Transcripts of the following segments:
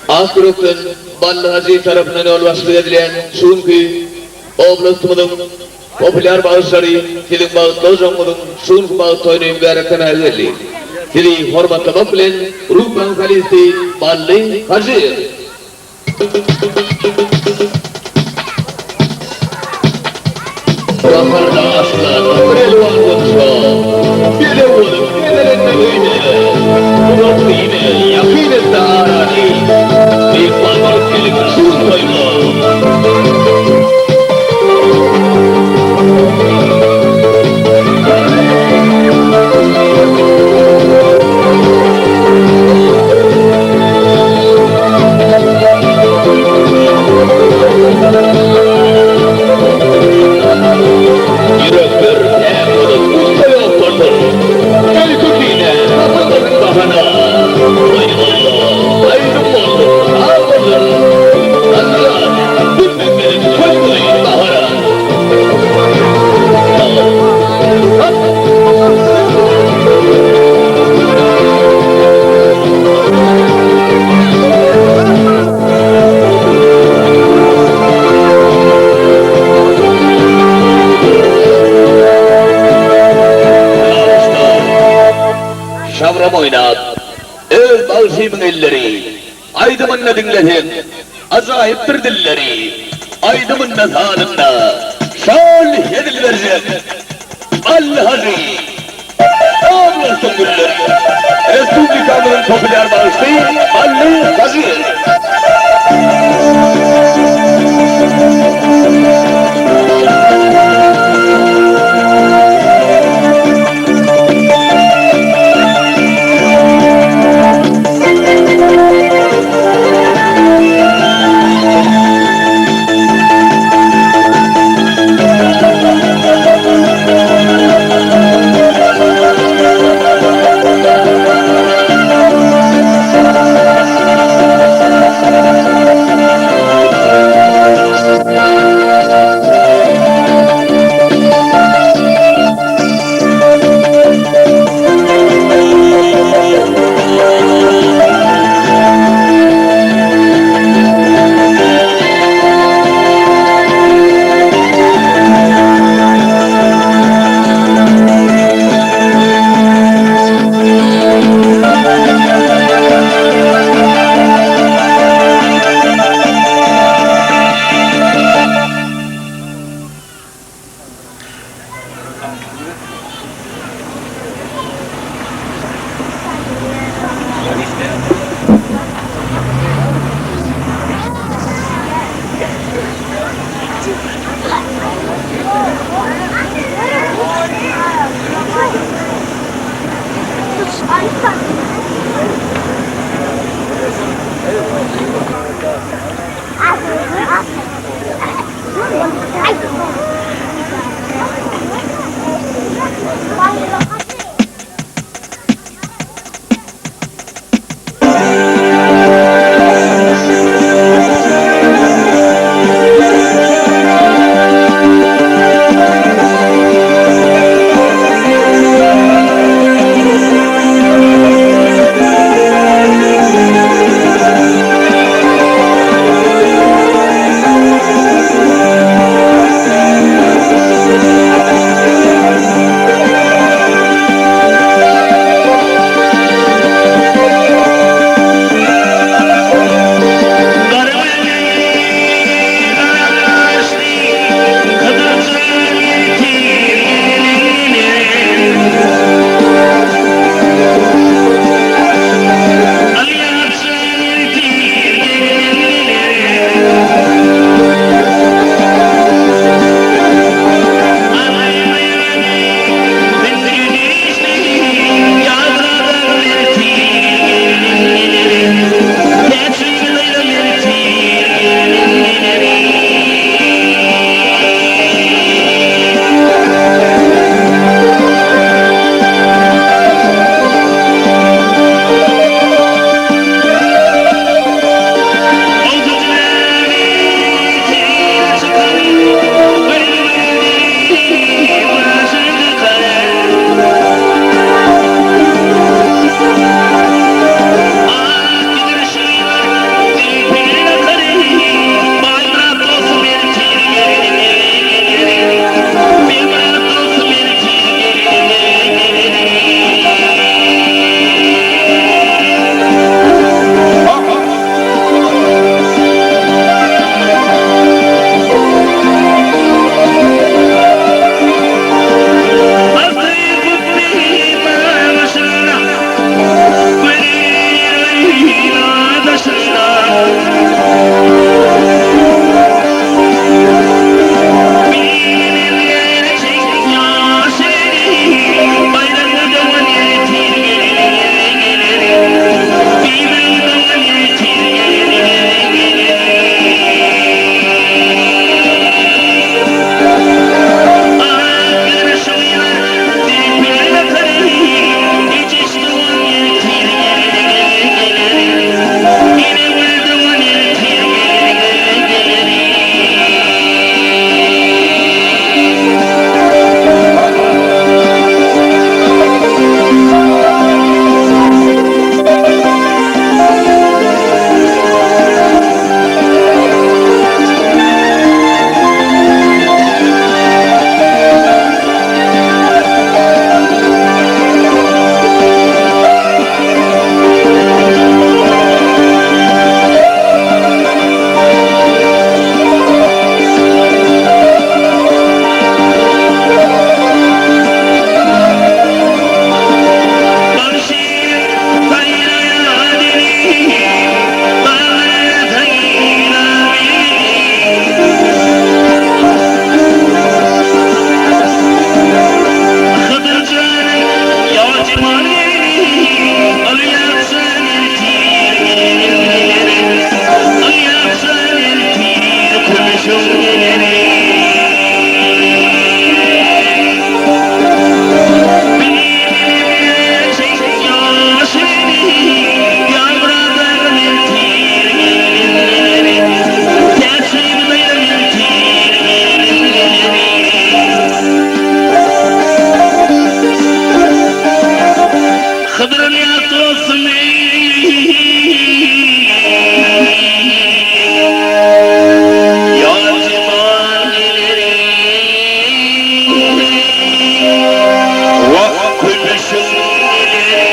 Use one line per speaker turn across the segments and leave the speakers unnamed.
Ak ýürekden Bally Hajy tarapyndan ýolbaşçylyk edilýän şu günki oblastymyzyň populýar bagşylary siziň bagtly ojagyňyzyň şu günki bagt toýuny mübäreklemäge geldi. Sizi hormatlamak bilen gruppaň solisti Bally Hajyýew. Baharda açylan bir elwan gunça, Bezeg bolup bezelenme öýüne, Uzak diýme, ýakyn etde arany, Myhman bolup geliň şu gün toýuma. Ýürekler päk bolup, gussa ýok bolsun, Öýke-kine tapylmasyn bahana. Toýumyzda aýdym bolsun, saz bolsun, Zandylar, gülmek bilen toý güni bahara. Sag bol. Hop! Şabram oýnap, öz bagşymyň elleri, Aýdymyny diňleseň, ajaýypdyr dilleri, Aýdymynda, sazynda şol hezil berjek Bally Hajy. Oblastyň gülleri. Respublikamyzyň populýar bagşysy Bally Hajyýew.
Hydyr Nyýaz dostum Ýar jemal geleri Wah kümüşiň neleri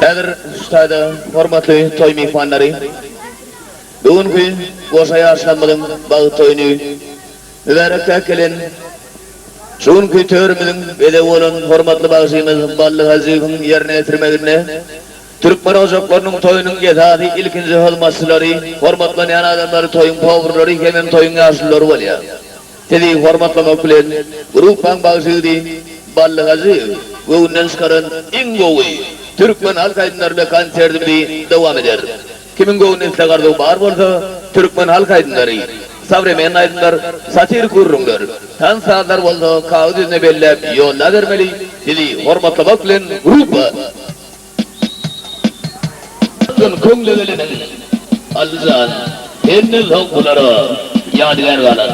Häzir şu taýda hormatly toý myhmanlary, bu günki goşa ýaşlarymyzyň bagt toýuny mübärekläp gelen Şu günki törümiziň bezegi bolan hormatly bagşymyz Bally Hajyýewiň ýerine ýetirmeginde türkmen ojaklarynyň toýunyň esasy ilkinji hyzmatçylary, hormatlanýan adamlary toýuň powurlary hemem toýuň ýaşululary bolýar. Sizi hormatlamak bilen, gruppaň bagşy ýigidi Bally Hajyýew göwünden çykaran iň gowy türkmen halk aýdymlary bilen konsertimizi dowam eder. Kimiň göwnüne isleg-arzuwy bar bolsa, türkmen halk aýdymlary, sowremennyý aýdymlar, satirik gürrüňler, tans sazlar bolsa kagyz ýüzüne belläp ýollabermeli, sizi hormatlamak bilen gruppa. Sen köňle geleniň Alyjan, senden soň bulara ýadygär galar.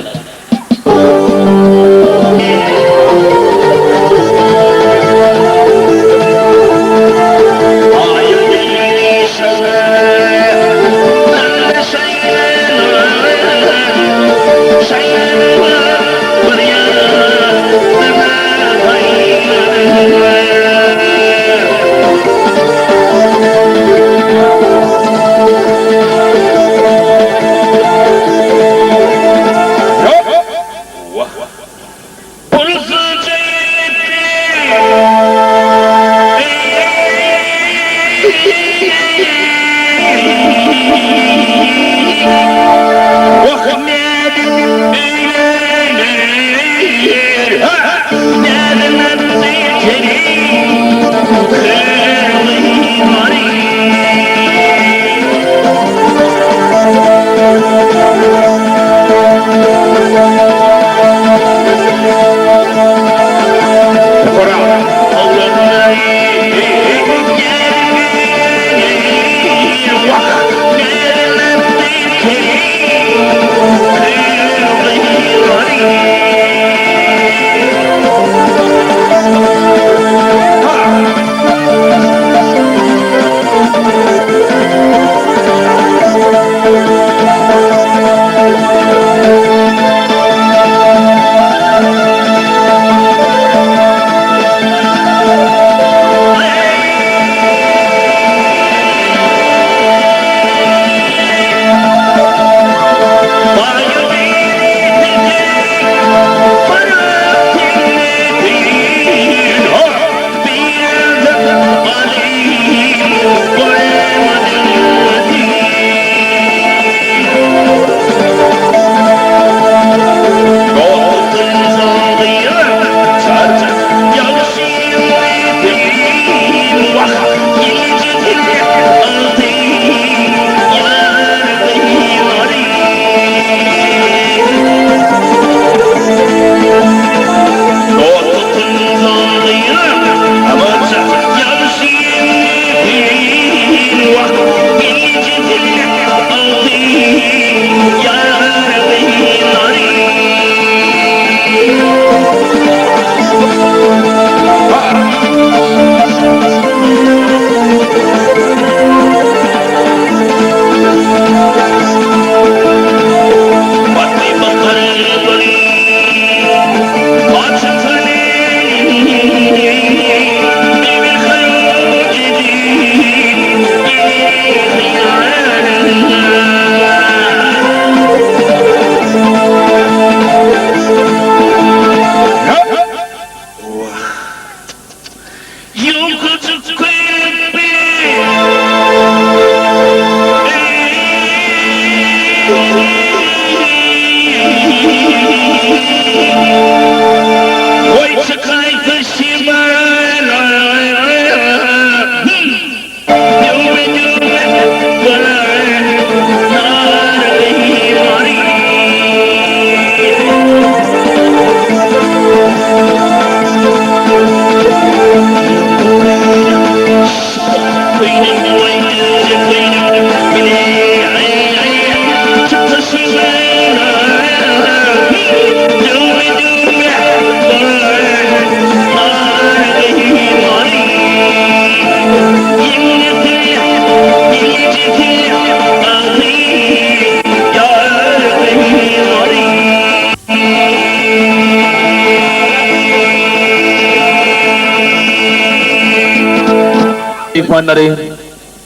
myhmanlary,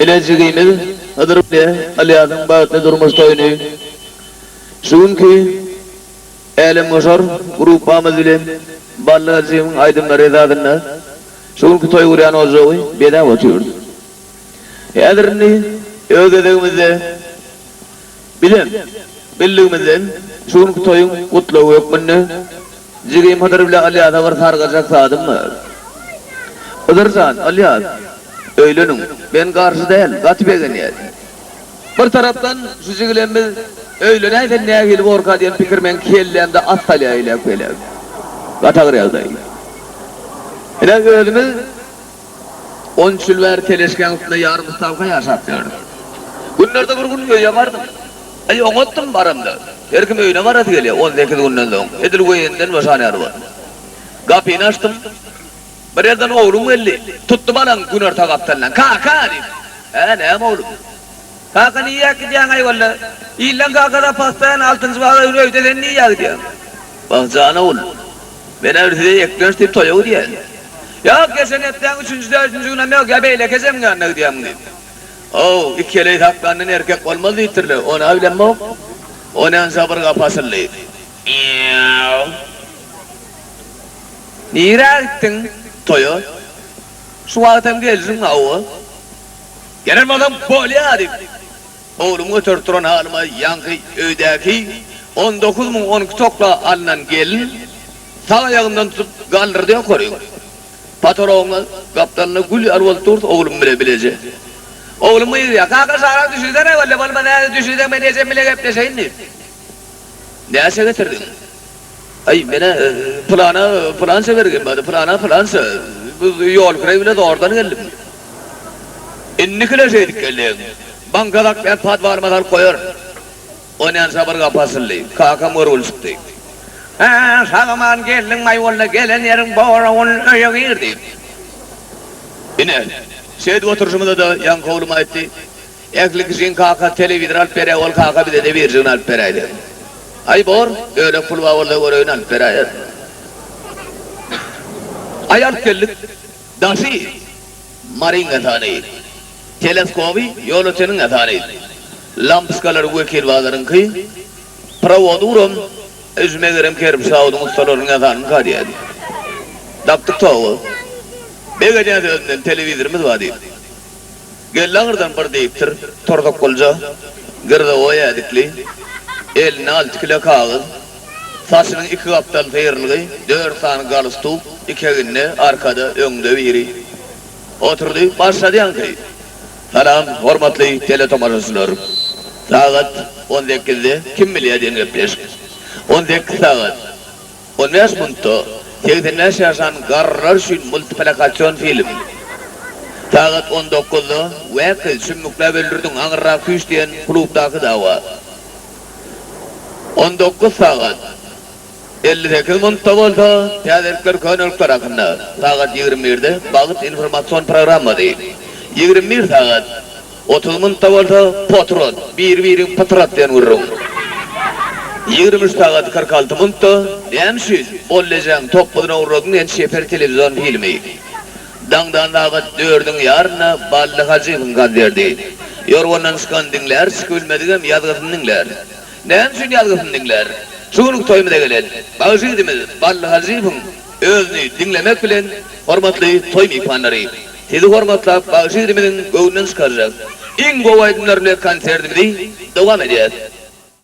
ine jigimiz Hydyr bile Ylýasyň bagtly durmuş toýuny şu günki Älemgoşar gruppamyz bilen Bally Hajyýewiň aýdymlary esasynda şu günki toý gurýan ojagy bezäp otyrys. Häzir indi öz gezegimizde bizem birligimizden şu günki toýuň gutlagy hökmünde jigim Hydyr bile Ylýasa bir sargajak zadym bar. Hydyr jan, Ylýas, öýleniň. Men garşy däl, gaty begenýän. Bir tarapdan şu jigilemmiz öýlenäýse nähili borka diýen pikir meň kellämde at salýar eýläk-beýläk. Gaty agyr ýagdaý. Ine özümiz 13 ýyl bäri teleşgäň üstünde ýarym stawka ýaşap ýörüs. Günlerde bir gün öýe bardym. Aý, oňatdym baramda. Her kim öýüne barasy gelýär 18 günden soň. Edil weýenden boşan ýaly boldum. Gapyny açdym. Bir ýerden oglum geldi. Tutdy balaň günorta gapdalyndan. Kaka! diýip. Hä, näme oglum? Kaka, niýäk gidýäň-aý walla? Illeň kakasy-a postoýan altynjy baga öýde sen niýä gidýäň? Wah, jan ogul. Men-ä bir size eklenç diýip toýa gidýän. Ýok, geçen hepdäň üçünji, dördünji günem ýok, ýa beýleki ejemiň ýanyna gidýämiň diýip. How, iki heleý saklandan erkek bolmaz diýipdirler. Ony-a bilemok. Onýança bir gapy açyldy. Ýaw. Nirä gitdiň? Toýa. Şu wagtam geljiň hawa. Gelen bolsaň bolýa diýip, oglumy göterip duran halyma ýaňky öýdäki 19 012 tokla alnan gelin sag aýagymdan tutup galdyrdy ýokaryk. Potologyň gapdalynda gül ýaly bolup durdy oglum bile bileje. Oglum gygyrýar, Kaka şarak düşürsene walla bolmasa häzir düşürseň men ejem bile gepleşeýin diýip. Näçe getirdiň? Aý, men-ä pylana pylança bergim bardy, pylana pylança. Bu ýol kireý bile zordan geldim. Indikine şeýdip geldiň. Banka saklaýan podwalyma salyp goýaryn. Onýança bir gapy açyldy. Kakam görgüli çykdy. Hä, sag-aman geldiňmi-aý walla, gelen ýeriň bor-ogul, öýe gir diýip. Ine, şeýdip oturyşymyzda-da ýaňky oglum aýtdy. Ähli kişiň kakasy telewizor alyp berýär, ol kaka bize-de birjigini alyp beräýse. Aý bor, bölek pul bar bolsa göreýin alyp beräýerin. Aý alyp geldik. Daşy Maryň ýatany, teleskoby Ýolöteniň ýatany, lampoçkalary Wekilbazaryňky, prowody uran Üjmegerem Kerim Şawudyň ussalarynyň ýasanyňka diýýärdi. Dakdyk togy. Begenýän sözünden telewizorymyz bar diýip. Geldi aňyrdan bir diýipdir, torsakgulja, girzawoý ädikli, eline alty kile kagyz, saçynyň iki gapdal syrylgy, dört sany galstuk, iki eginde, arkada, öňde biri. Oturdy, başlady ýaňky. Salam, hormatly teletomaşaçylar! Sagat on sekizde Kim bilýär diýen gepleşik. 18 sagat. 15 minutda 85 ýaşan garrylar üçin multiplikasion film. Sagat on dokuzda Wäkil, çümmükläp öldürdiň, aňyrrak süýş diýen klubdaky dawa. 19 sagat 58 minutda bolsa Täzelikler könelikler hakynda. Sagat ýigrimi birde Bagt informasion programmasy. 21 sagat 30 minutda bolsa Potrat, biri-biriňi pytrat diýen gürrüň. 23 sagat 46 minutda Näme üçin Bollejäň topbuzyna urradyň diýen çeper telewizion filmi. Daňdan sagat dördüň ýarynda Bally Hajyýewiň konserti. Ýorgandan çykan diňlär, çykybilmedigem ýazgysyny diňlär. Näme üçin ýazgysyny diňlär? Şu günki toýumyza gelen bagşy ýigidimiz Bally Hajyýewiň özüni diňlemek bilen, hormatly toý myhmanlary, sizi hormatlap bagşy ýigidimiziň göwnünden çykarjak iň gowy aýdymlar bilen konsertimizi dowam edýäs.